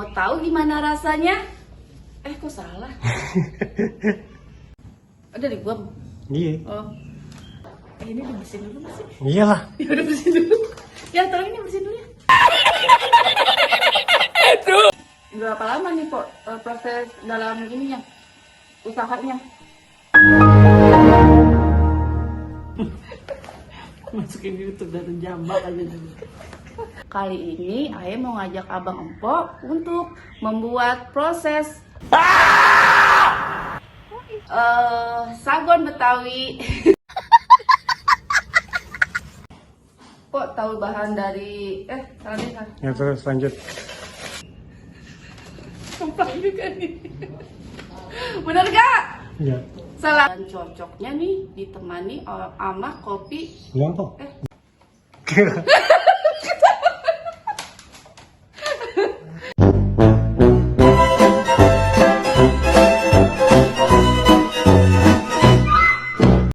Mau tahu gimana rasanya? Kok salah? Ada di gua. Iya. Oh. Ini dibersihin dulu nggak sih? Iyalah. Ya udah bersihin dulu. Ya tolong ini bersihin dulu ya. Berapa lama nih kok proses dalam ininya? Usahanya? Masukin YouTube dan jambak aja dulu. Kali ini Ae mau ngajak Abang Empok untuk membuat proses sagon Betawi. Kok tahu bahan dari tadi kan? Ya terus lanjut. Sumpah juga nih. Bener gak? Iya. Salah. Dan cocoknya nih ditemani sama kopi. Belum kok.